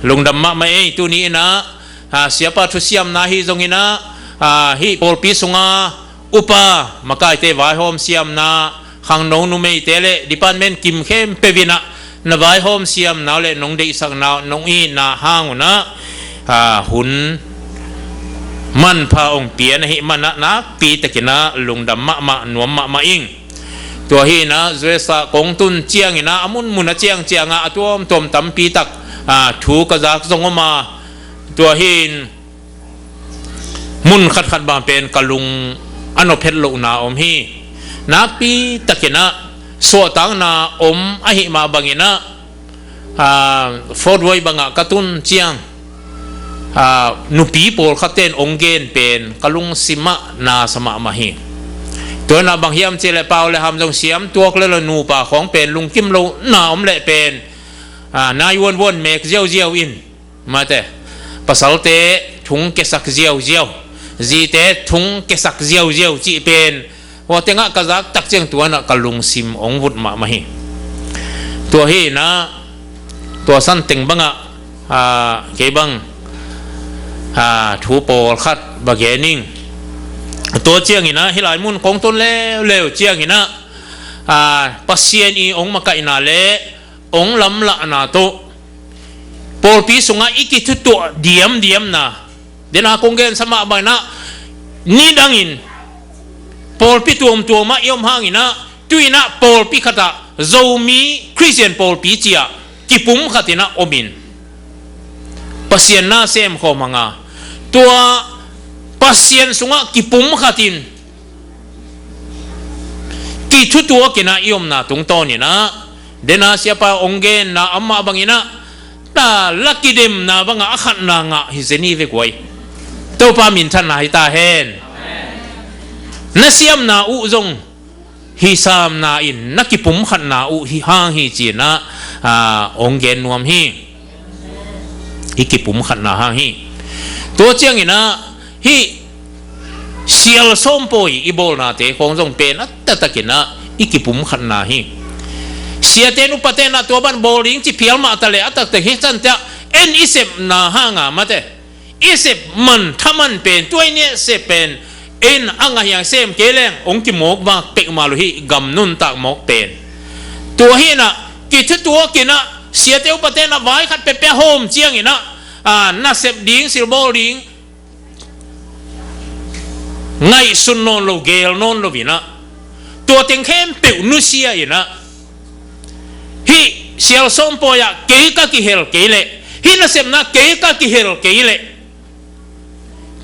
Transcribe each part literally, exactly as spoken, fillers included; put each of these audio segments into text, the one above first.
Lungdam mahmah ei. Tuni inah, ah, siapa thusiamna hi zonginah, ah, hih pawlpi sunga upa makaite vaihawm siamna, khangno numeite le department kim khempeuh inah na vaihawm siamna le nong deihsakna, nong itna hang unah, ah, hun manpha hong pia na hih manah nakpi takinah lungdam mahmah, nuam mahmah ing. Tua hinah U S A kong tun cianginah a munmun a ciangciangah a tuamtuam tampi tak, ah, thu ka zak zong om a, tua hin mun khatkhat bang pen ka lung a nop het lohna om hi. Nakpi takinah suahtakna om ahi mah banginah, ah, Fort Wayne bangah ka tun ciang, ah, nupi pawlkhatte in hong gen pen ka lungsimah nasa mahmah hi. Tua inah bang hiam cihleh pau le ham zong siam tuak le lo nupa khawng pen lungkim lohna om leh pen, ah, nai vuanvuan mek ziauziau in, mate, pasalte thung kesak ziauziau, zite thung kesak ziauziau cih pen hua tengah ka zak tak ciang tua inah ka lungsim hong vut mahmah hi. Tua hinah tua san teng bangah, ah, kei bang, ah, thu pawlkhat va gen ing. Tua cianginah hih lai mun kong tun leuleu cianginah, ah, Pasian i hong makaihna le hong lamlahna tawh pawlpi sungah i kithutuah diamdiamna, dena kong gensa mah banginah nidangin pawlpi tuamtuamah i om hanginah, tu inah pawlpi khatah Zomi Khristian pawlpi ciah kipum khatinah omin Pasian na semkhawm hanga, tua Pasian sungah kipum khatin kithutuakinah i omna tungtawninah, dena siapa hong genna amah banginah, ta la kidemna bangah a khatna ngah hi zen hi ve guai. Topa minthanna hi ta hen. Na siamna uh zong hisamna in na kipum khatna uh hi hang hi cinah, ah, hong gen nuam hi. I kipum khatna hang hi. Tua cianginah hih sial sawmpawi i bawlnate khawng zong pen a taktakinah i kipum khatna hi. Siate nupate inah tua ban bawl ding ci phial mah taleh a taktak hi sante ah en i sepna hanga, mate, i sep man thaman pen, tua i ne sep pen en a ngahiang sem kei leng hong kimawk vak pekmah lo hi, gam nuntak mawk pen. Tua hinah kithutuakinah siate upate inah vai khat pepia hawm cianginah, ah, nasep ding, silbawl ding ngaihsun nawn lo, geel nawn lo inah, tua teng khempeuh nusia inah, hih sial sawmpawi ah kei ka kihel kei leh, hih nasepna kei ka kihel kei leh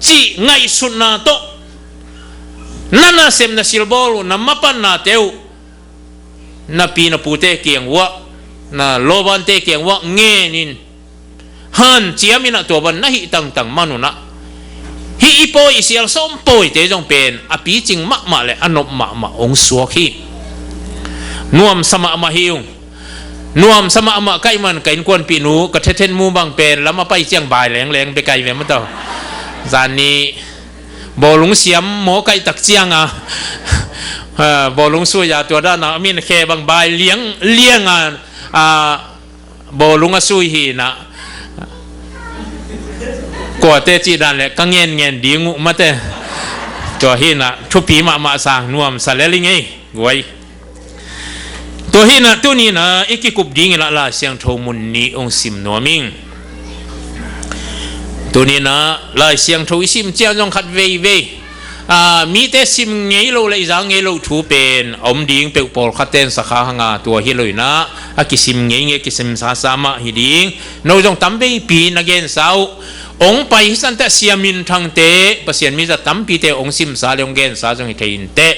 cih ngaihsutna tawh na nasepna silbawl uh, na mapannate uh na pi na pute kiang uah, na lawvante kiang uah ngenin hanciam inah tua ban na hih tangtang man unah, hih i pawi, i sial sawmpawite zong pen a picing mahmah le a nop mahmah hong suak hi. Nuamsa mahmah hi ung. Nuamsa mahmah ka hih man ka innkuanpihnu, ka thethen mu bang pen lam a pai ciang bai lengleng bek ahi ve maw tau. Zan ni bawlung siam maw kaihtak cianga, ah, bawlung sui a tua dana a min khe bang bai liang lianga, ah, bawlung a sui hinah, kuate cih dan le ka ngenngen ding uh, mate. Tua hinah thupi mahmah sang, nuamsa lel ing ei guai. Tua hinah tuninah i kikup dinginah Lai Siangtho mun nih hong sim nuam ing. Tuninah Lai Siangtho i sim ciang zong khat veivei, ah, mite sim ngei lo le i za ngei lo thu pen a om ding peuh, pawlkhatte in sakha hanga, tua hi lo inah a kisim ngeingei, a kisim sasa mah hi ding. No zong tamveipi na gensa uh. Hong pai hi sante ah Sia Min Thangte, Pasian mizat tampite hong simsa le hong gensa zong hi thei inteh.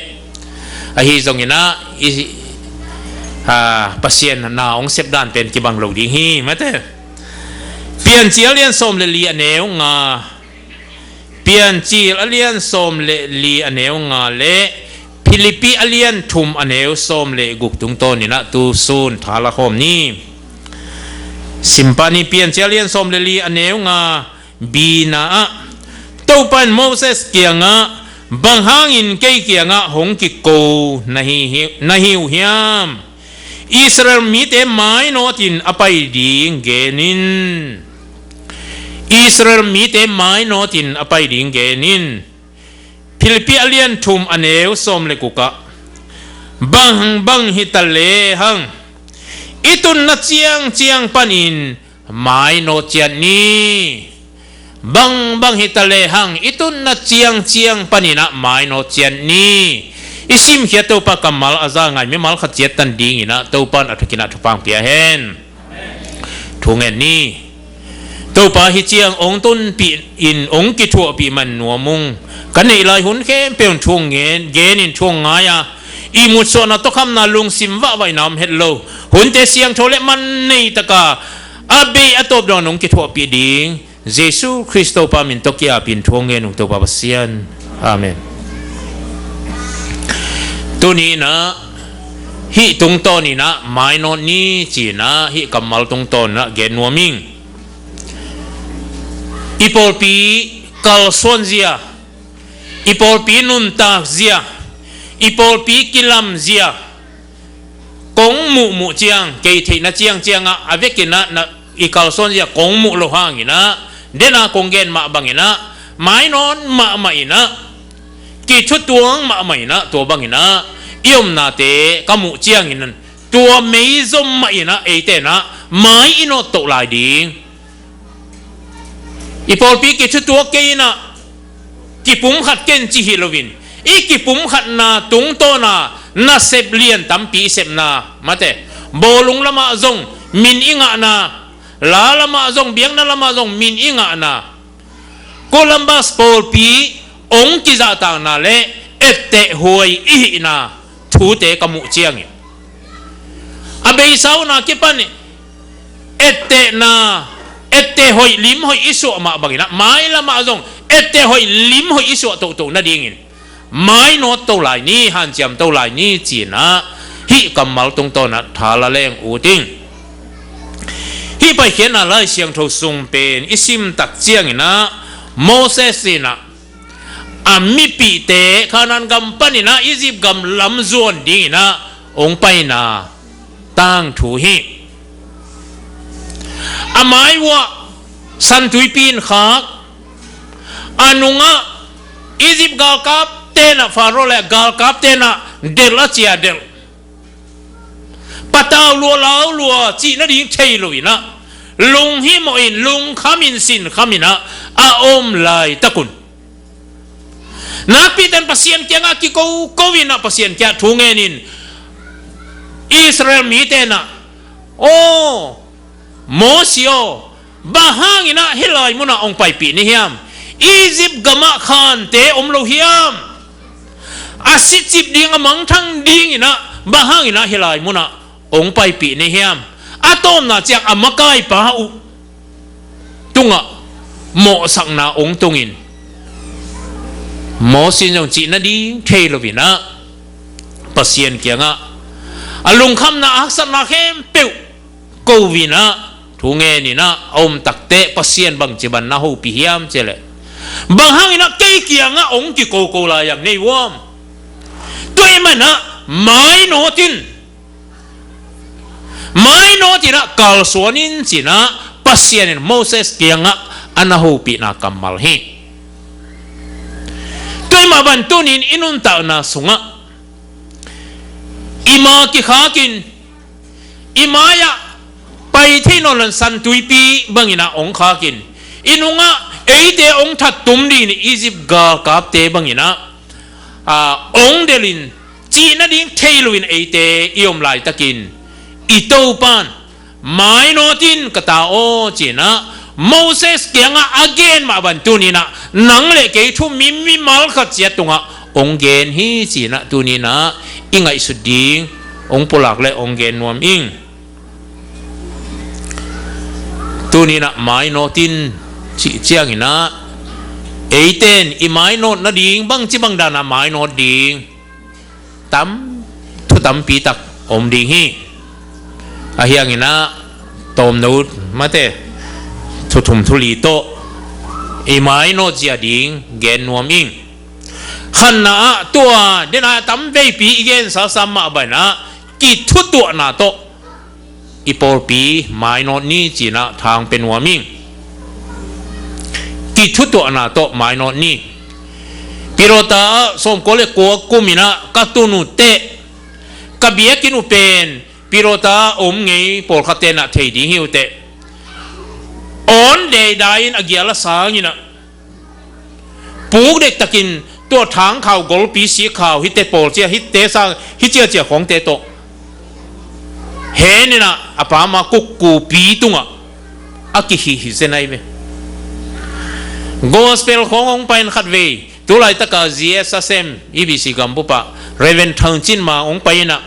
Ahi zonginah i, ah, Pasian na hong sep dan pen kibang lo ding hi, mate. Piancil a lian sawm le li a neu nga, Piancil a lian sawm le li a neu nga le Philippi a lian thum a neu sawm le guk tungtawninah tu sun thala khawm ni. Simpah ni. Piancil a lian sawm le li a neu nga, bina ah, Topa in Moses kiangah, bang hangin kei kiangah hong kiko na hi, hi, na hi uh hiam? Israel mite mainawtin a pai ding genin. Israel mite mainawt in a pai ding gen in. Philippi a lian thum a neu sawm le guk ah, bang bang hi ta lehang i tunna ciangciang panin mainawt ciat ni. Bang bang hi ta lehang i tunna ciangciang panin ah mainawt ciat ni. I simkhiat Topa kammal a za ngai mimal khat ciat tan dingin ah Topa in a thukin ah thupha pia hen. Thu ngen ni. Topa, hi ciang ong tunpih in ong kithuahpih man nuam ung. Ka neih lai hun khempeuh in thu ngen, gen in thu ngai a, i mutsuahna tawkhamna lungsim vahvaihna om het lo, hunte siangtho le man nei taka a bei a tawp dawn ong kithuahpih ding Jesu Khrist Topa min tawh ki-apin thu ngen ung Topa Pasian. Amen. Tuni in ah hih tungtawn in ah mainawt ni ci-in ah hih kammal tungtawn in ah gen nuam ing. I pawlpi kalsuan zia, i pawlpi nuntak zia, i pawlpi kilam zia kong muhmuh ciang, kei theihna ciangciang ah a vekin ah na i kalsuan zia kong muh loh hangin ah, den a kong gen mah bangin ah mainawt mahmah in ah, kithutuang mahmah in ah, tua bangin ah i omnate ka muh ciangin tua meizom mah in ah eite in ah mai i nawt toh lai ding. I pawlpi kithutuak kei in ah, kipumkhat ken ci hi loin, i kipumkhatna tungtawn a nasep lian tampi i sepna, mate, bawlung lamah zong min i ngahna, la lamah zong, biakna lamah zong min i ngahna, Columbus pawlpi ong kizahtakna le etteh huai i hihna thute ka muh ciangin, a beisa un a kipan ettehna, etteh hoih lim hoih i suah mah bangin ah, mai lamah zong etteh hoih lim hoih i suah tohtoh nadingin mainawt to lai ni, hanciam to lai ni ci-in ah hih kammal tungtawn ah tha la leng ut ing. Hih Paikhiatna Lai Siangtho sung pen i sim tak ciangin ah Moses in ah a mipihte Kanaan gam panin ah Egypt gam lam zuan dingin ah ong paina tangthu hi. A mai uah San Tuipi in khak, a nungah Egypt galkapte in ah, Faro le galkapte in ah delh a cia delh. Patau lua, lau lua, cih nading thei lo in ah, lunghimawh in, lungkham in, sinkham in ah a om laitak un, nakpiten Pasian kiangah kikoko in ah, Pasian kiangah thu ngen in, Israel mite in ah, "Aw, Mosi aw, bang hangin ah hih lai munah ong paipih na hiam? Egypt gamah khante om lo hiam? A sicip ding, a mangthang dingin ah bang hangin ah hih lai munah ong paipih na hiam?" A tawpna ciang a makaipa uh tungah mawhsakna ong tungin, Mosi in zong cih nading thei lo in ah Pasian kiangah a lungkhamna, a haksatna khempeuh ko in ah, thu ngen in ah a om tak teh Pasian bangci ban na hopih hiam cih leh, "Bang hangin ah kei kiangah ong kikoko lai hiam, nei uam? Tua ahih manin ah mainawt in, mainawt in ah kalsuan in," ci-in ah Pasian in Moses kiangah a na hopihna kammal hi. Tua ahih mah bangin tuni in i nuntakna sungah i ma kikhak in, i mai-ah pai thei nawn lo-in San Tuipi bangin ah ong khak in, i nungah eite ong thattum dingin Egypt galkapte bangin ah, aa, ong delh in, cih nading thei lo-in eite i om laitakin, i Topa in, "Mainawt in, ka ta aw," ci-in ah Moses kiangah a gen mah bangin tuni in ah nang le kei thu mi, mimal khat ciat tungah ong gen hi ci-in ah tuni in ah i ngaihsut ding ong pulak le ong gen nuam ing. Tuni in ah mainawt in cih ciangin ah, eite in i mainawt nading bangci bang dan ah mainawt ding, tam, thu tampi tak om ding hi. Ahih hangin ah tawmno, mate, thu thum thu li tawh i mainawt zia ding gen nuam ing. Khatna ah, tua den a tam veipi i gen salsa mah bangin ah kithutuahna tawh i pawlpi mainawt ni ci-in ah thang pia nuam ing. i thutuahna tawh mainawt ni. Pilota ah sawmkua le kua kum in ah ka tun uh teh, ka biakinn uh pen pilota ah om ngei, pawlkhatte in ah thei ding hi uh teh. Awn deida in a gial a sang in ah, puk dektakin tua thangkhau golpi sikkhau hite pawl cia, hite sang, hi ciacia khawngte tawh hen in ah a pam a kukkupi tungah a kihihhi zen ahi ve. Gospel khawng hong pai in khatvei, tu laitaka G S a sem, E B C gambup ah Reverend Thang Cin Ma hong pai in ah,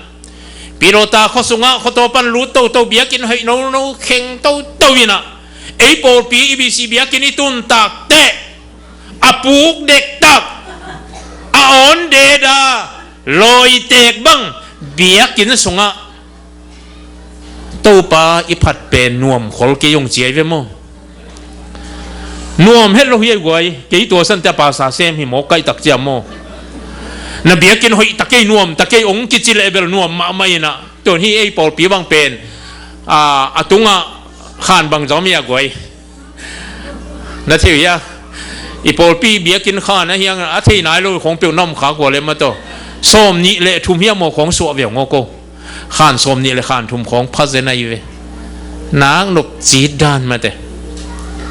pilota khua sungah khuataw pan lut toto, biakinn hoih nono kheng toto in ah, ei pawlpi E B C biakinn i tun tak teh, a puk dektak, a awn deida, lawitek bang biakinn sungah Topa i phat pen nuam khol kei hong ci ahi ve maw? Nuam het lo hi ei guai, kei tua sante a pasa sem hi maw, kaihtak cia maw? Na biakinn hoihtak ei, nuamtak ei hong kici leh bel nuam mahmah in ah, tun hi ei pawlpi bang pen, a, a tungah khan bang zong om hi a guai. Na thei uh hia? I pawlpi biakinn khan a hiang a thei nai lo khawng peuh na om khak uh leh maw taw. Sawmnih le thum hiam maw khawng suah ve ngawk o. Khan sawmnih le khan thum khawng pha zen ahi ve. Nak nop cit dan mate.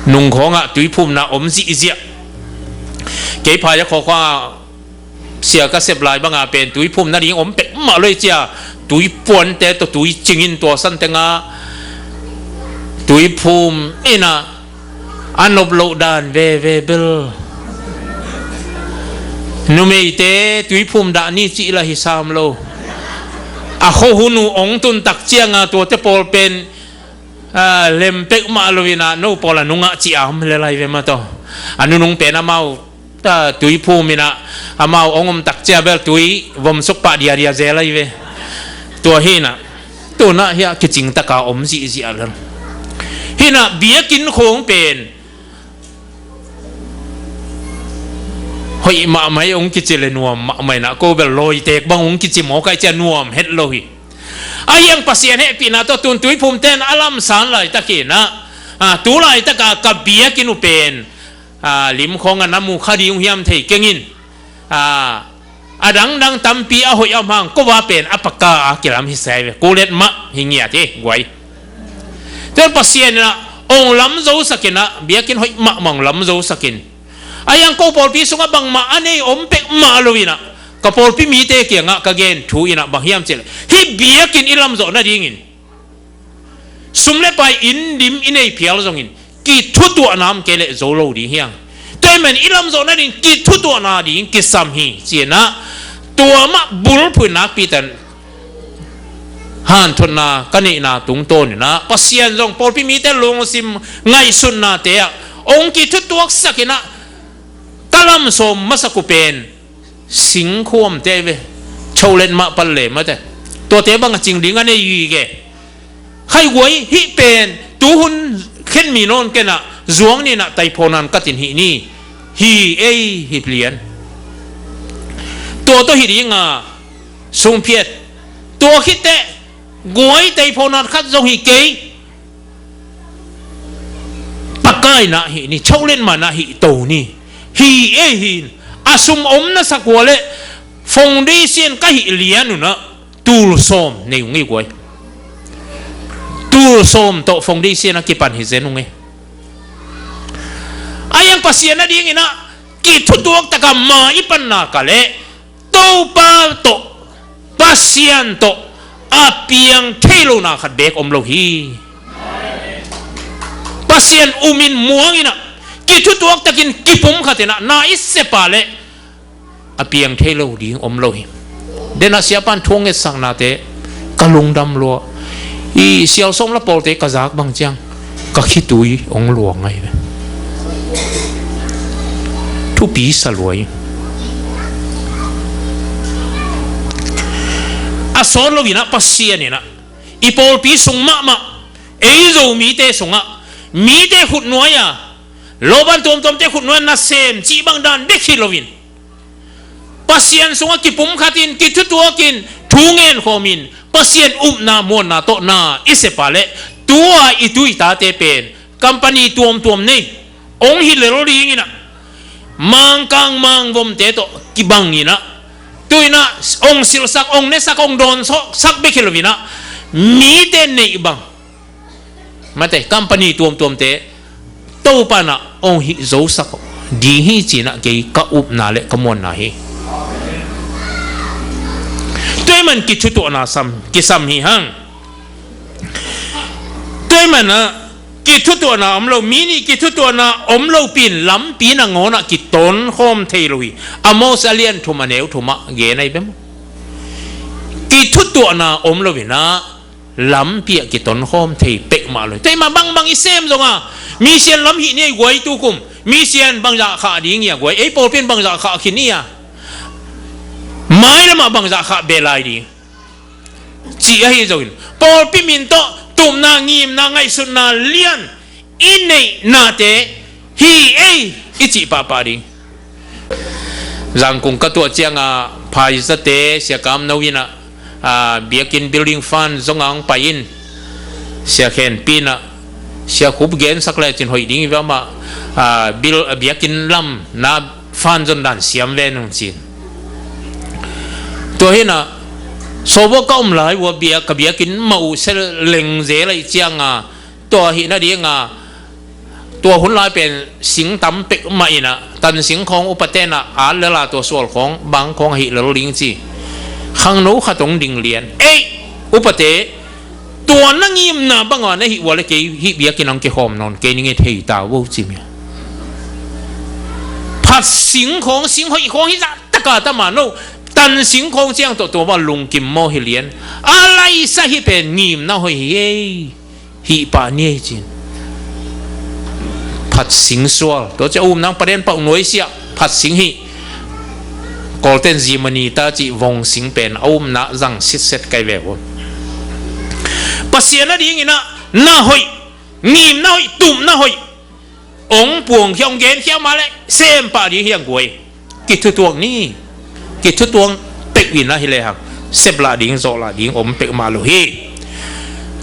Nung khawngah tuiphumna om zihziah. Kei phai a khawkhawng ah sia ka sep lai banga pen tuiphum nading om pek mah lo hi cia, tuipuante tawh tui cingin tua sante ngah, tuiphum in ah a nop loh dan veve bel. Numeite tuiphum dah ni cih lah hi sam lo. A khuahun uh hong tun tak cianga tuate pawl pen, a, lem pek mah lo in ah no pawl a nungah cih a om lel ahi ve maw taw. A nunung pen amau ta tuiphum in ah amau hong om tak cia bel tui vom suk pah diadia zel ahi ve. Tua hi in ah, tu in ah hiah kicing taka om zihziah lel. Hi in ah biakinn khawng pen hoih mahmah ei hong kici le nuam mahmah in ah, ko bel lawitek bang hong kici mawk ahih ciang nuam het lo hi. Ahi hang Pasian hehpihna tawh tun tuiphumte in a lamsan laitak in ah, a, tu laitaka ka biakinn uh pen, a, lim khawng a na mu kha ding uh hiam thei keng in, a, a dangdang tampi a hoih a om hang, ko va pen a paka a kilam hi sai ve, kulet mah hi ngiat hi guai. Tua Pasian in ah hong lam zosak in ah, biakinn hoih mahmah hong lam zosak in. Ahi hang ko pawlpi sungah bangmah a nei om pek mah lo in ah, ka pawlpi mite kiangah ka gen thu in ah bang hiam cih leh, hih biakinn i lam zawh nadingin sum le pai, inn dim i nei phial zongin kithutuahna om kei leh zo lo ding hi hang. Tua ahih manin i lam zawh nading kithutuahna ding kisam hi ci in ah, tua mah bulphuh in nakpi takin hanthotna ka neihna tungtawn in ah, Pasian zong pawlpi mite lungsim ngaihsutnate ah hong kithutuaksak in ah, ka lam sawm masak uh pen singkhuamte ahi ve. Cholet mah pal le mate, tuate bang a cing ding a nei gige. Khaiguai, hih pen tuhun khen mi nawn kei in ah, zuang ni in ah taiphaw nan ka tin hih ni. Hi ei hi lian. Tua tawh hi ding a sungphiat. Tua khit teh guai, taiphaw nan khat zong hi kei. Pakai in ah hih ni, cholet mah in ah hih to ni. Hi ei hi in, a sum om na sak uh leh foundation ka hih lian un ah tul sawm nei ung ei guai. Tul sawm tawh foundation a kipan hi zen ung ei. Ahi hang Pasian nading in ah kithutuak taka ma i pan nak leh, Topa tawh, Pasian tawh a piang thei lona khat beek om lo hi. Pasian um in muang in ah, kithutuak takin kipumkhat in ah na i sep leh a piang thei lo ding om lo hi. Den ah siapa'n thu hong etsaknate ka lungdam lua. I sial sawm la pawlte ka zak bang ciang ka khitui hong luang ahi ve. Thupi sa lua hi. A sawt lo in ah Pasian in ah i pawlpi sung mahmah, ei Zomite sungah, mite khutnuai a, lawmpan tuamtuamte khutnuai a nasem cih bang dan bek hi loin, Pasian sungah kipumkhatin, kithutuakin, thu ngenkhawmin, Pasian upna muanna tawh na i sep leh, tua i tu i tate pen company tuamtuam nei, hong hi lel ding in ah, Mangkang Mangvomte tawh kibang in ah, tu in ah hong silsak, hong nesak, hong dawnsak bek hi lo in ah, mite neih bang, mate, company tuamtuamte Topa in ah hong hih zosak ding hi ci-in ah kei ka upna le ka muanna hi. Tua ahih man kithutuahna sam, kisam hi hang. Tua ahih man ah kithutuahna om lo, mi nih kithutuahna om lopi in lampi nangawn ah kitonkhawm thei lo hi. Amos a lian thum a neu thum ah gen ahi bek maw. Kithutuahna om lo in ah lampi ah kitonkhawm thei peuhmah lo hi. Tua ahih man bangbang i sem zong a, misian lam hih ni ei guai tu kum, misian bangzah khah ding hi a guai, ei pawlpi in bangzah khah khin hi a, mailam ah bangzah khah beh lai ding cih ahi zongin, pawlpi min tawh tupna, ngimna, ngaihsutna lian i neihnate hi ei i cih pahpah ding. Zangkung ka tuah ciang a, phaizate Sia Kam No in ah, a, biakinn building fund zong ah hong pai in, Sia Khen Pi in ah, Sia Khup gensak lecin hoih ding hi ve, amah, a, bil, a, biakinn lam na fund zon dan siam ve nung ci-in. Tua hi in ah, Sawbawk ka om lai uh a, biak, ka biakinn mah uh sia leng zel ahih ciang a, tua hi nading a, tua hun lai pen sing tam peuhmah in ah, tan sing khawng upate in ah at lel a, tua sual khawng bang khawng ahih lel ding ci. Khangno khat hong ding lian. Ei, upate, tua na ngimna bang a na hih uh a leh kei hih biakinn ah hong kikhawm nawn kei ning e, thei ta vo ci mia. Phat sing khawng, sing hoih khawng hi zah tak a ta man lo. Tan sing khawng ciang tawh tua bang lungkim maw hi lian. A laisa hih pen ngimna hoih hi ei. Hih pah ni ei ci-in. Phat sing sual. Tua ciang a umna paden pau nuai siah. Phat sing hih. Kawlten zimani ta cih vong sing pen a umna zang sitset kai ve uh. Pasian ading in ah na hoih, ngimna hoih, tupna hoih hong puangkhia, hong genkhia mah leh sem pah ding hi hang guai. Kithutuak ni. Kithutuak peuh in ah hi lehang, sep lah ding, zawh lah ding om peuhmah lo hi.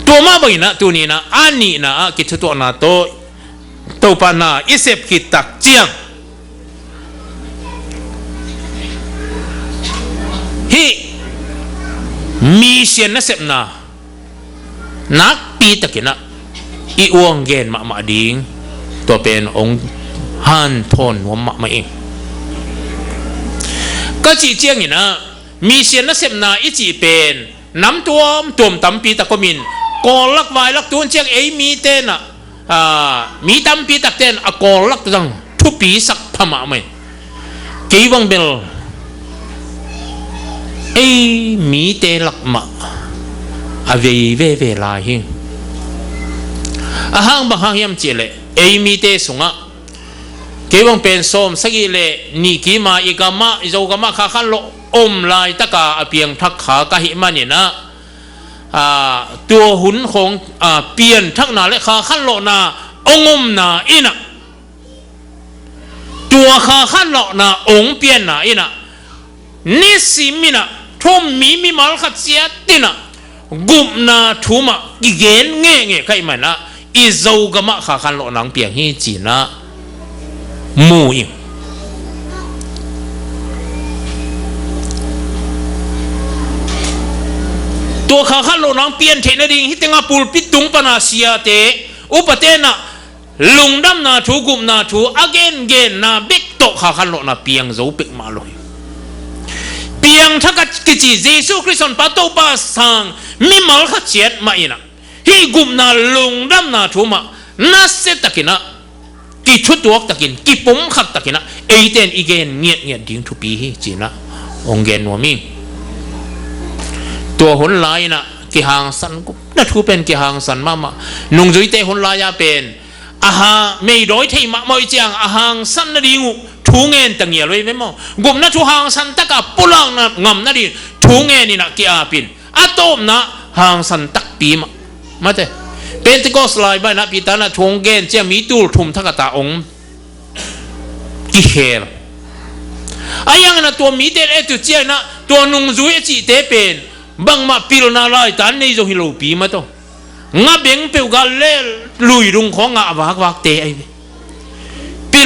Tua mah bangin ah tuni in ah a nihna ah kithutuakna tawh Topa na i sep khit tak ciang, hih misian nasepna nakpi takin ah i uang gen mahmah ding, tua pen hong hanthawn nuam mahmah ing. Ka cih ciangin ah misian nasepna i cih pen nam tuamtuam tampi tak om in, Kawl lak vai lak tun ciang ei mite in ah, aa, mi tampi takte in a Kawl lak zang thupi sak pha mahmah in. Kei bang bel ei mite lak mah a vei veve lai hi. A hang bang hang hiam cih leh ei mite sungah kei bang pen sawm sagih le nih kim a i gam ah, i Zogam ah kha khan lawh om laitak a a piangthak kha ka hih manin ah, aa, tua hun khawng, aa, pianthakna le kha khan lawhna hong omna in ah, tua kha khan lawhna hong pianna in ah, nisim in ah, thum mi mimal khat ciat in ah, gupna thu mah kigen ngehngeh ka hih manin ah, i Zogam ah kha khan lawhna hong piang hi ci-in ah mu ing. Tua kha khan lawhna hong pian theih nading hih teng ah pulpit tung pan a siate, upate in ah lungdamna thu, gupna thu a gengenna bek tawh kha khan lawhna piang zo peuhmah lo hi. Piangthak a kici Jesu Khrist honpa Topa sang mimal khat ciat mah in ah, hih gupna lungdamna thu mah nasia takin ah, kithutuak takin, kipumkhat takin ah, eite in i gen ngiatngiat ding thupi hi ci-in ah hong gen nuam ing. Tua hun lai in ah kihangsan, gupna thu pen kihangsan mahmah. Nungzuite hun lai ah pen a ha, meidawi thei mahmah uh i ciang a hangsan nading uh thu ngen ta ngial uh hi ve maw. Gupna thu hangsan tak a pulak ngam nading thu ngen in ah ki-ap in, a tawpna hangsan takpi mah. Mate, Pentecost lai bang in ah Peter in ah thu hong gen ciang mi tul thum thak a ta hong kikhel. A hi hangin ah tua mite in attitude ciang in ah tua nungzui a cihte pen bangmah pilna laitan nei zong hi lopi mah tawh, nga beng peuh gal le lui dung khawng ah a vakvakte ahi ve.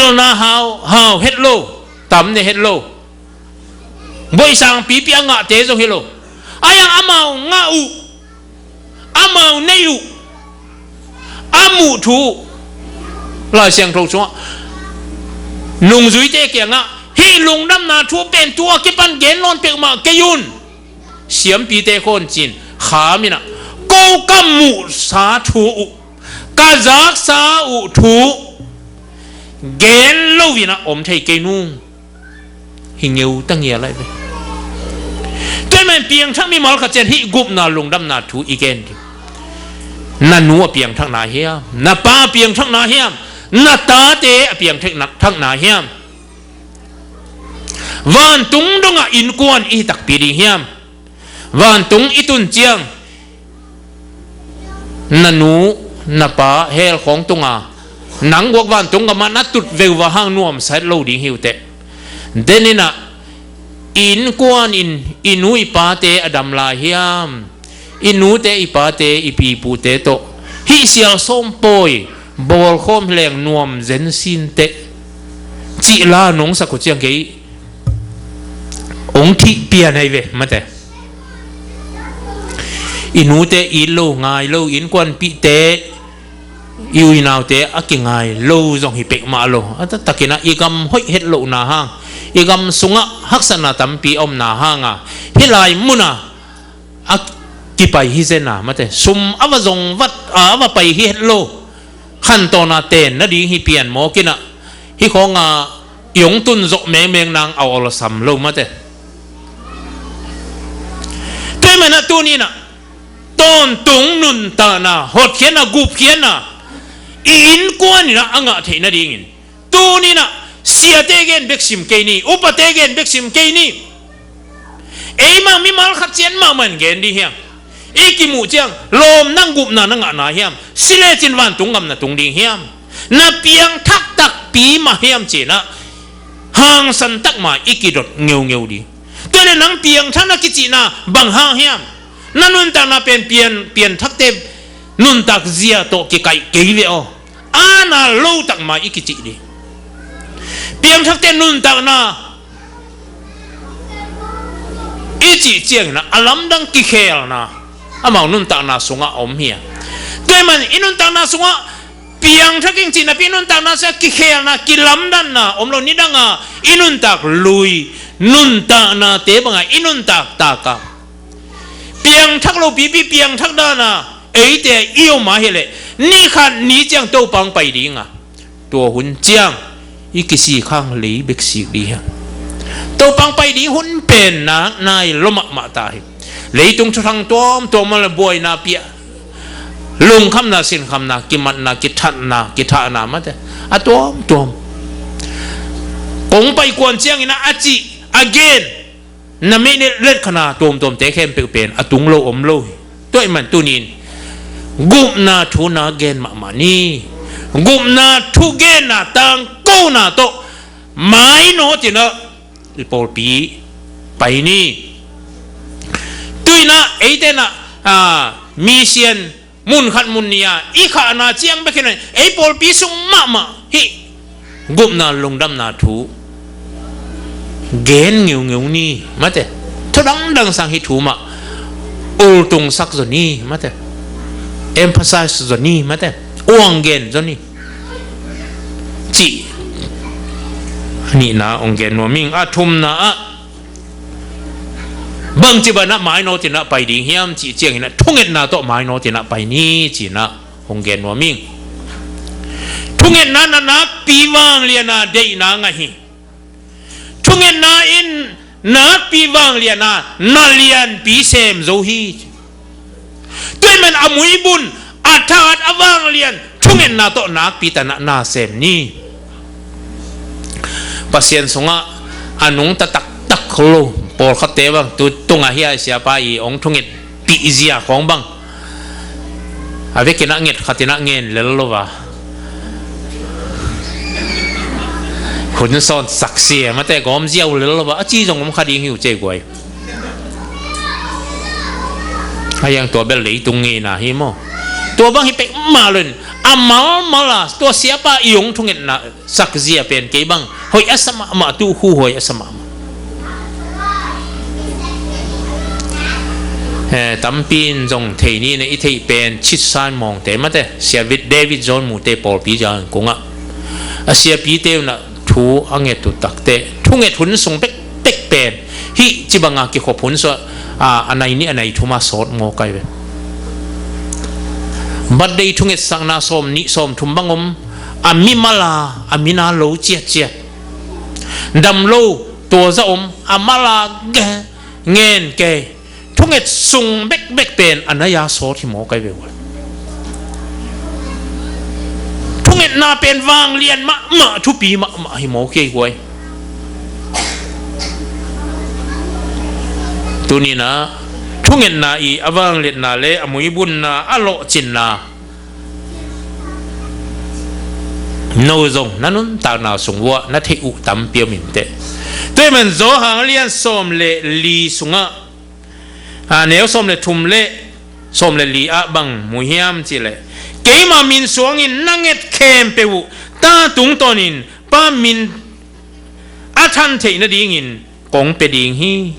Khualna hau, hau het lo, tam ne het lo. Boisang pipi a ngahte zong hi lo. Ai ang amau ngah uh, amau nei uh, a muh thu uh. Lai Siangtho sungah nungzuite kiangah hih lungdamna thu pen tu a kipan gen nawn peuhmah kei un. Siampite khawncin kham inah, ko ka muhsa thu uh, ka zaksa uh thu gen lo inah om thei kei nung. Hi ngeu ta ngial lai ve. Tua ahih man piangthak mimal khat ciang hih gupna lungdamna thu i gen ding. Na nu a piangthakna hiam? Na pa a piangthakna hiam? Na tate a piangthakna hiam? Vantung dongah innkuan i hi takpi ding hiam? Vantung i tun ciang na nu na pa hell khawng tunga nang guak vantung gamah na tut veuva hang nuamsa het lo ding hi uh teh. Den inah innkuan in i nu i pate a dam lai hiam? I nute i pate i pipute tawh hih sial sawm pawi bawlkhawm hi leng nuam zen sin teh, cih la nong sak uh ciang kei hong thih pian ahi ve mate. I nute it lo ngai lo, innkuanpihte i uinaute a kingai lo zong hi peuhmah lo. A taktakinah i gam hoih het lohna hang, i gam sungah haksatna tampi a omna hanga hih lai muna a kipai hi zena mate, sum a va zong vat a, a va pai hi het lo. Khantawna ten nading hi pian mawk inah hih khawnga i hong tun zawh mengmeng nang a awlsam lo mate. Tua ahih manah tuni inah tawntung nuntakna, hotkhiatna, gupkhiatna i innkuan inah a ngah theih nadingin tuni inah siate gen bek sim kei ni, upate gen bek sim kei ni. Eimah mimal khat ciat mahmah in gen ding hiam? I kimuh ciang lawm nang gupna na ngahna hiam? Si lecin vantung gam na tung ding hiam? Na piangthak takpi mah hiam ci inah hangsan takmah i kidot ngeungeu ding. Tua le nang piangthak na kicihna bang hang hiam? Na nuntakna pen pian, pianthakte nuntak zia tawh kikaih kei ve aw. Ana lo takmah i kicih ding. Piangthakte nuntakna i cih ciangin a lamdang kikhelna amau nuntakna sungah a om hi a. Tua ahih man i nuntakna sungah piangthak ing cih napi i nuntakna sungah kikhelna, kilamdanna om lo. Nidanga i nuntak lui, nuntaknate banga i nuntak taka piangthak lo pipi piangthak dana eite i om a hileh ni khat ni ciang Topa hong pai dinga, tua hun ciang i kisik hang lei bek sik ding hi. Topa hong pai ding hun pen nak nai lua mahmah ta hi. Leitung thuthang tuamtuam a le buaina pia, lungkhamna, sinkhamna, kimatna, kithatna, kithahna mate a tuamtuam. Kong pai kuan ciangin a cih a gen na meihnet letkhana tuamtuamte khempeuh pen a tung lo om lo hi. Tua ahih man tunin gupna thu na gen mahmah ni. Gupna thu genna tangkona tawh mainawt inah i pawlpi pai ni. Tu inah eite inah, a, mission mun khat mun nih a i khahna ciang bek hi lo in ei pawlpi sung mahmah hih gupna lungdamna thu gen ngeungeu ni mate. Thu dangdang sang hih thu mah ultungsak zaw ni mate. Emphasize zaw ni mate. Uang gen zaw ni cih a nihna hong gen nuam ing. A thumna ah bangci banah mainawt inah pai ding hiam cih ciangin ah thungetna tawh mainawt inah pai ni ci inah hong gen nuam ing. Thungetna na nakpi vangliana deihna ngah hi. Thungetna in nakpi vangliana na lianpi sem zo hi. Tua ahih man a muibun, a that, a vanglian thungetna tawh nakpi tanah na sem ni. Pasian sungah a nungta taktak lo pawlkhatte bang tu tunga hi a, siapa i hong thungetpih zia khawng bang a vekin a nget khat inah ngen lel lo va, hun sawn saksia mate gawm ziau lel lo va a ci zong om kha ding hi uh cei guai. A hiang tua bel leitung ngeina hi maw? Tua bang hi pek mah lo in, a malmal a tua siapa i hong thungetna sakzia pen kei bang hoih a sa mahmah, tu hu hoih a sa mahmah. He, tampi in zong thei ni na i theih pen Chit San Mawngte mate, Sia David John Mute pawlpi zang kungah a siapite unah thu a nget uh takte, thunget hun sung bekbek pen hih ci banga kikhop hun sua, a, a nai nih a nai thuma sawt mawk ai ve. Birthday thungetsakna sawm nih sawm thum bang om, a mi mala, a mina lo ciatciat, dam lo, tua za om, a mala ge, ngen kei. Thunget sung bekbek pen a nai a sawt hi mawk ai ve guai. Thungetna pen vanglian mahmah, thupi mahmah hi mawk kei guai. Tuninah thungetna i a vangliatna le a muibunna, a lawhcinna, no zong na nuntakna sung uah na theih uh tampi om inteh. Tua ahih man Johan a lian sawm le li sungah, a, neu sawm le thum le sawm le li ah bang mu hiam cihleh, keima min suangin na nget khempeuh uh ta tungtawnin Pa min a than theih nadingin kong pia ding hi.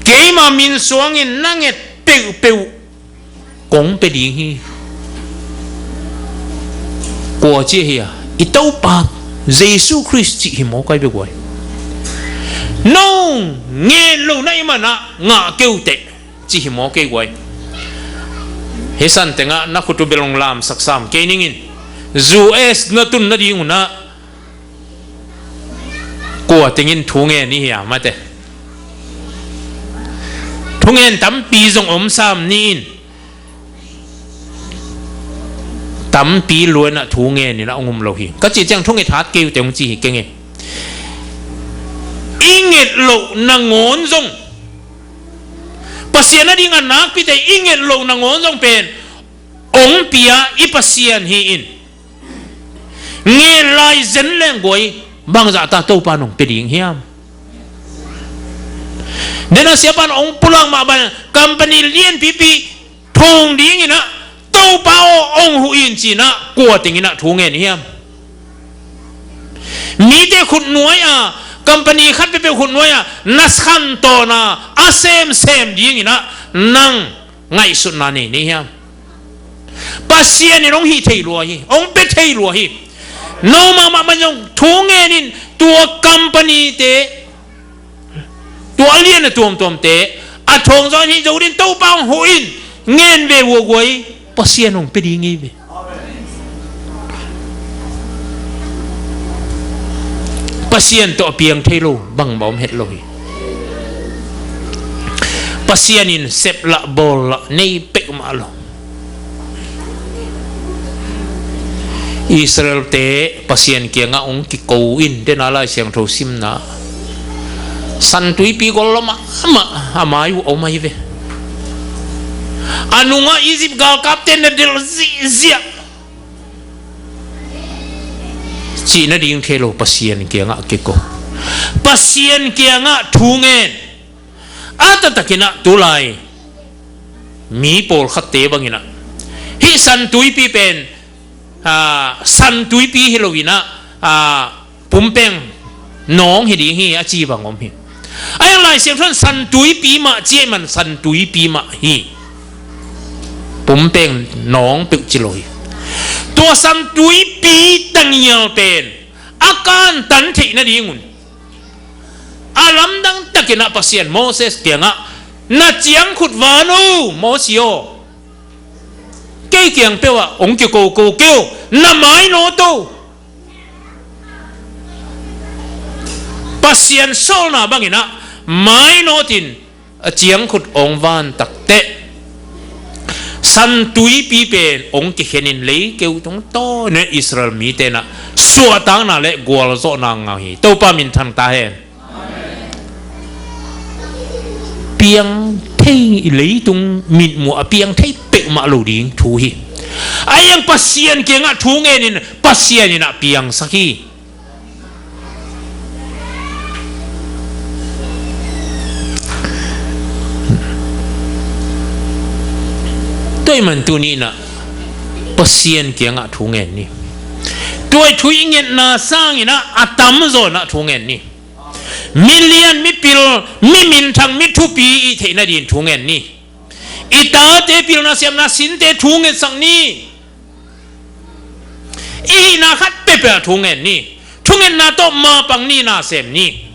Keima min suangin na nget peuhpeuh kong pia ding hi. Kua ci hi a, i Topa Jesu Khrist cih hi mawk ai ve guai. No ngen lo na i manah ngah kei uh teh, ci hi mawk kei guai. Hi san tengah na khut uh belong lamsak sam kei ningin, U S na tun nading unah kua tengin thu ngen i hi a mate. Thungen tampi zong om sam ni in, tampi luanah thu ngen in a ong um lo hi. Ka cih ciang thunget hat kei uh teh ong ci hi kenge. I nget loh nangawn zong, Pasian a ding a nakpite i nget loh nangawn zong pen ong pia i Pasian hi in. Ngen lai zen leng guai, bangzah ta Topa nong pia ding hiam? Dena siapan ong pulak mah bang company lianpipi thong dingin ah, Topa aw ong huh in cinah kua tengin ah thu ngen hiam? Mite khutnuai a, company khat peuhpeuh khutnuai a na khantawn a, a semsem dingin ah nang ngaihsutna nei ni hiam? Pasian in hong hih thei lua hi, hong pia thei lua hi. No mahmah man zong thu ngen in, tua company te, tua a lian a tuamtuamte a thong zaw in hih zo din Topa hong huh in ngen ve uh a guai, Pasian hong pia ding hi ve. Pasian tawh a piang thei lo bangmah om het lo hi. Pasian in sep lah bawl lah nei pek mah lo. Israelte Pasian kiangah hong kiko in, dena Lai Siangtho simna, San Tuipi gol lo mahmah a mai uh a om ahi ve. A nungah Egypt galkapte na delh zihziah. Cih nading thei lo Pasian kiangah kiko. Pasian kiangah thu ngen. A taktakinah tulai mi pawlkhatte banginah hih San Tuipi pen, a, San Tuipi hi loinah, a, pumpeng nawng hi ding hi a ci bang om hi. A hiang Lai Siangtho in San Tuipi mah ci ahih man San Tuipi mah hi. Pumpeng nawng peuh ci lo hi. Tua San Tuipi tangial pen a kantan theih nadingun a lamdang takinah Pasian Moses kiangah, na ciangkhut van o, Moses aw, kei kiang peuhah hong kikoko kei o, na mainawt o. Pasian sawlna banginah mainawtin a ciangkhut hong van takteh San Tuipi pen hong kikhenin leikeu tungtawn in Israel mite inah suahtakna le gualzawhna ngah hi. Topa minthang ta hen. Piang thei, leitung mitmuh a piang thei peuhmah lo ding thu hi. A hiang Pasian kiangah thu ngenin Pasian inah piangsak hi. Tua ahih man tuni inah Pasian kiangah thu ngen ni. Tua i thu i ngetna sanginah a tamzaw inah thu ngen ni. Milian, mipil, miminthang, mithupi i theih nadin thu ngen ni. I tate pilna siamna sinte thu ngetsak ni. I hihna khat peuhpeuh thu ngen ni. Thungetna tawh mapang ni, na sem ni.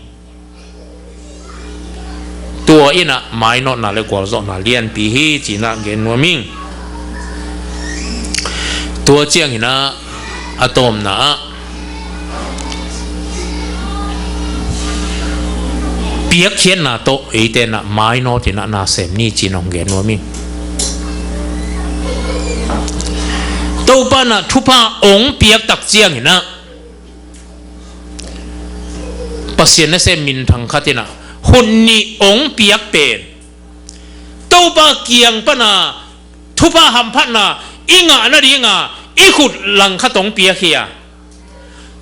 Tua inah mainawtna le gualzawhna lianpi hi cinah gen nuam ing. Tua cianginah a tawpna ah piakkhiatna tawh eite inah mainawt inah na sem ni cinah hong gen nuam ing. Topa inah thupha hong piaktak cianginah Pasian nasem minthang khat inah khut nih hong piak pen Topa kiang pana thupha hamphatna i ngah nadinga i khut langkhat hong piak hi a,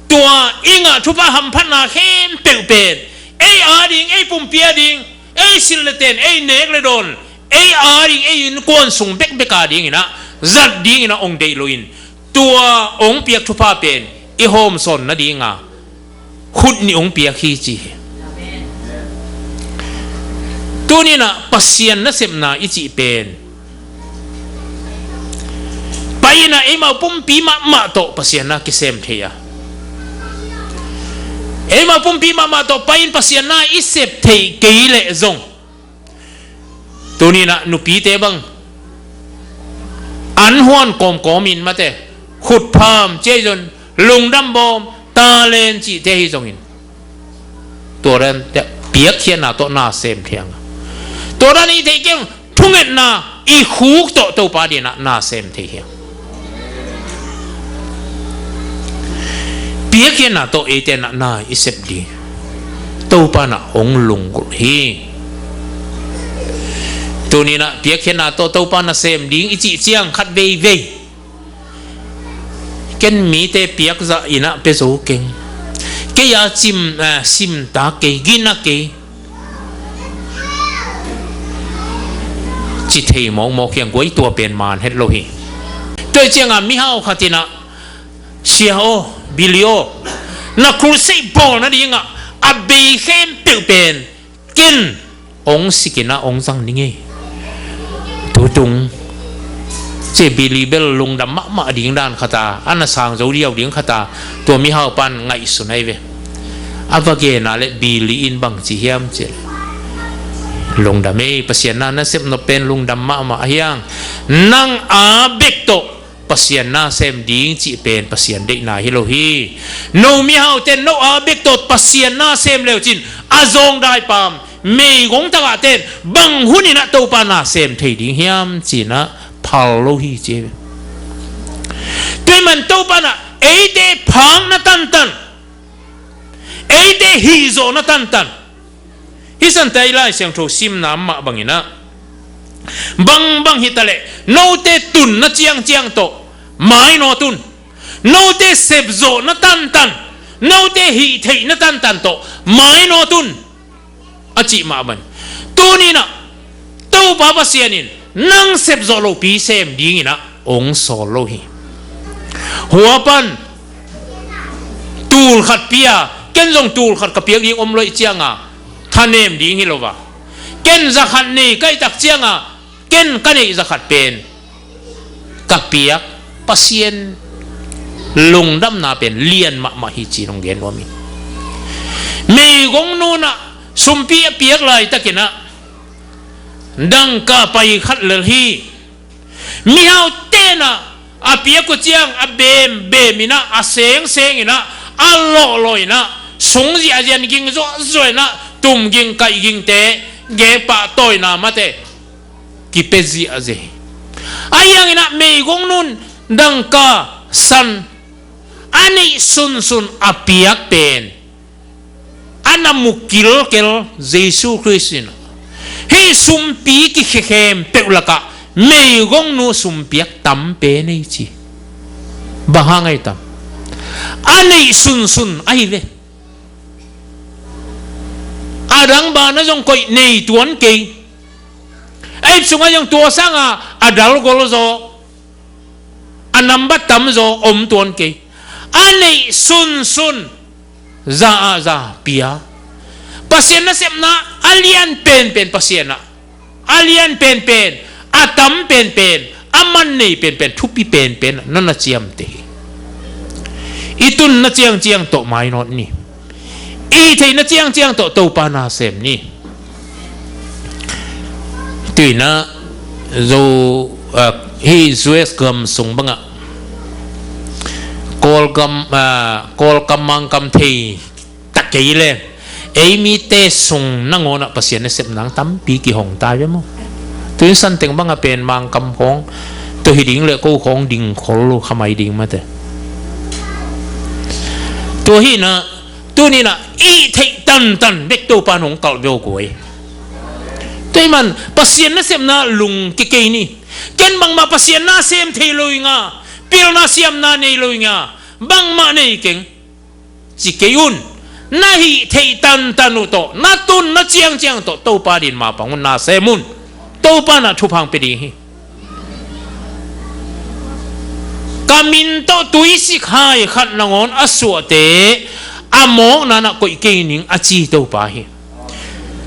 tua i ngah thupha hamphatna khempeuh pen ei ading, ei pumpi ading, ei silh le ten, ei nek le dawn, ei ading, ei innkuan sung bekbek adinginah zat dinginah hong deih loin tua hong piak thupha pen i hawmsawn nadinga khut nih hong piak hi ci hi. Tuninah Pasian nasepna i cih pen pai inah eimau pumpi mahmah tawh Pasian na kisem thei a, eimau pumpi mahmah tawh pai in Pasian na i sep theih kei leh zong tuninah nupite bang an huan kawmkawmin mate khutpham ci ahi zong, lungdam bawm, talent cihte ahi zongin tua dan piakkhiatna tawh na sem thiang. Tua dan i theih keng thungetna i khuk tawh Topa dinah na sem thei hiang. Piakkhiatna tawh eite inah na i sep ding Topa inah hong lunggulh hi. Tuninah piakkhiatna tawh Topa nasem ding i cih ciang khat veivei ken mite piakzah inah pia zo keng. Kei a cim, eh, simta kei, gina kei ci thei mawkmawk hiang guai, tua pen man het lo hi. Tua cianga mihau khat inah, "Sia aw, Billy aw, na crusade bawl nadingah a bei khempeuh pen ken hong sikinah hong zang ning ei." Tutung ci Billy bel lungdam mahmah ding dan khata, a na sang zo diau ding khata, tua mihau pan ngaihsun ahi ve. A va gena le Billy in bang ci hiam ci, "Lungdam ei, Pasian na nasep nop pen lungdam mahmah ahiang. Nang a bek tawh Pasian na sem ding cih pen Pasian deihna hi lo hi. No mihaute no a bek tawh Pasian na sem leucin a zawngdai pam meigong tagahten bang huninah Topa na sem thei ding hiam?" cinah phal lo hi ci. Tuiman Topa inah eite phakna tantan, eite hihzawhna tantan, hih santa i Lai Siangtho simna mah banginah bangbang hitaleh note tunna ciangciang tawh mainawt un. Note sepzawhna tantan, note hihtheihna tantan tawh mainawt un a cih mah bang. Tuninah Topa Pasian in nang sepzawh lopi sem dinginah hong sawl lo hi. Hua pan tul khat pia, ken zong tul khat ka piak ding om loih cianga thanem ding hi lo va, ken zakhat nei kaihtak cianga ken ka neih zakhat pen ka piak, Pasian lungdamna pen lian mahmah hi ci nong gen nuam hi. Meigong nunah sumpi a piak laitakinah dangka pai khat lel hi. Mihau tenah a piak uh ciang a bem beminah, a sengsenginah, a lawhlawhinah, sung ziahzian ging zuahzuahinah, tum ging kaih gingte, gek pah tawina mate kipia ziahziah hi. Ahi hanginah meigong nun dangka san a neih sunsun a piak pen a na mu kilkel Jesu Khrist in hih sumpi kikhia khempeuh lakah meigongnu sumpiak tam pen ei ci. Bang hang ei tam? A neih sunsun ahi ve. A dang bana zong koih nei tuan kei. A ip sungah zong tua sanga a dalgol zaw. a nambat tamzaw om tuan kei. A neih sunsun za ah za pia. Pasian nasepna a lian penpen Pasian ah, a lian penpen, a tam penpen, a man nei penpen, thupi penpen na na ciamteh hi. I tunna ciangciang tawh mainawt ni. I theihna ciangciang tawh Topa na sem ni. Tuinah zo, ah, hi U S gam sung bangah Kawlgam, ah, Kawlkam Mangkam thei tak kei leng ei mite sung nangawnah Pasian nasepna tampi kihong tai ve maw. Tuin santeng bangah pen Mangkam khawng tua hi ding le ko khawng ding khol lo khamai ding mate. Tua hinah tuninah i theih tantan bek Topa nong kalh veu kuai. Tua hi man Pasian nasepna lung kikei ni. Ken bangmah Pasian na sem thei lo inga, pilna siamna nei lo inga, bangmah nei keng ci kei un. Na hih theih tantan uh tawh, na tunna ciangciang tawh Topa din mapang un, na sem un. Topa na thupha pia ding hi. Ka min tawh tuisik hai khat nangawn a suahte a mawkna na koih kei ning a ci Topa hi.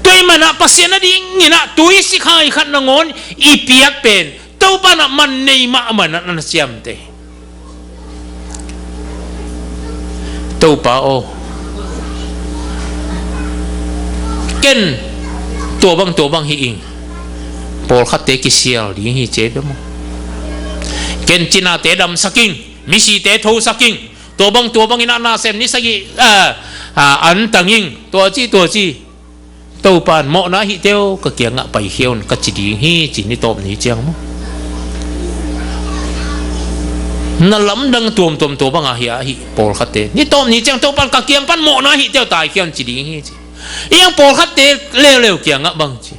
Tua hi manah Pasian a dinginah tuisik hai khat nangawn i piak pen Topa na man nei mahmah na na ciamteh hi. Topa aw, ken tua bang tua bang hi ing. Pawlkhatte kisial ding hi ci ve maw. Ken cinate damsak ing, misite thosak ing. Tua bang tua bang inah na sem ni sagih, ah, ah, an tang ing. Tua ci, tua ci. Topan mawhna hih teu ka kiangah paikhia un ka ci ding hi ci, ni tawp ni ciang maw. Na lamdang tuamtuam tua bangah hi a hih pawlkhatte ni tawp ni ciang Topan ka kiang pan mawhna hih teu taikhia un ci ding hi ci. Iang pawlkhatte leuleu kiangah bang ci.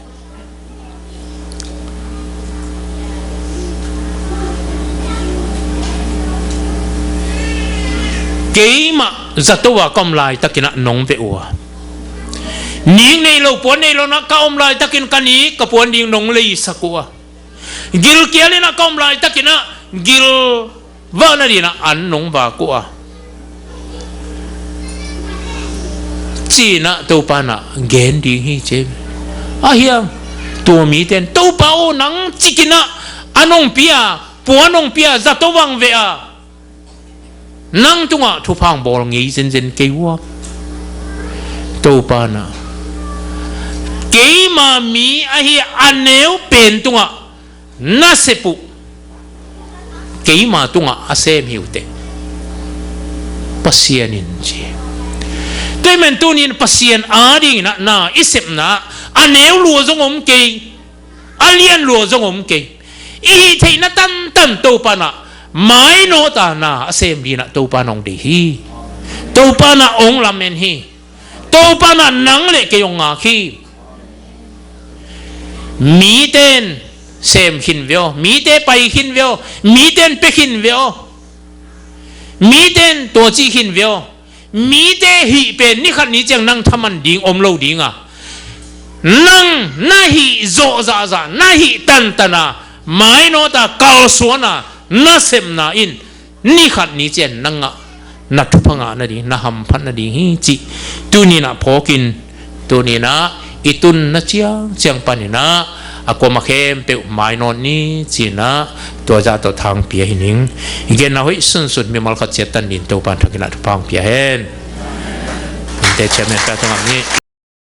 Keimah zato a ka om laitakinah nong veh uh a, nik nei lo puan nei lo na ka om laitakin ka nik ka puan ding nong leisak uh a, gilkial inah ka om laitakinah gil vak nadinah an nong vak uh a, cinah Topa nah gen ding hi ci. Ahiang tua miten Topa aw, nang cikinah an hong pia, puan hong pia, zato vang veh a, nang tungah thupha hong bawl ngei zenzen kei uh a, Topa nah keima mi ahi a neu pen tungah na sep uh keima tungah a sem hi uh teh, Pasian in ci. Tua hi men tunin Pasian a dinginah na i sepna a neu lua zong om kei, a lian lua zong om kei. I hih theihna tantan Topa nah mainawta na a sem dinah Topa nah hong deih hi. Topa nah hong lamen hi. Topa nah nang le kei hong ngak hi. Miten sem khin veo, mite pai khin veo, miten pe khin veo, miten tuaci khin veo, mite hih pen ni khat ni ciang nang thaman ding om lo dinga, nang na hih zawh zahzah, na hih tantana mainawta kalsuana na sepna in ni khat ni ciang nangah na thupha ngah nading, na hamphat nading hi cih tuninah phawkin, tuninah i tunna ciangciang paninah a kuama khempeuh mainawt ni cinah tua zah tawh thangpia hi ning. I genna hoih sunsun mimal khat ciat tan din Topan thakinah thupha hong pia hen. Innte chairman pia tungam ni.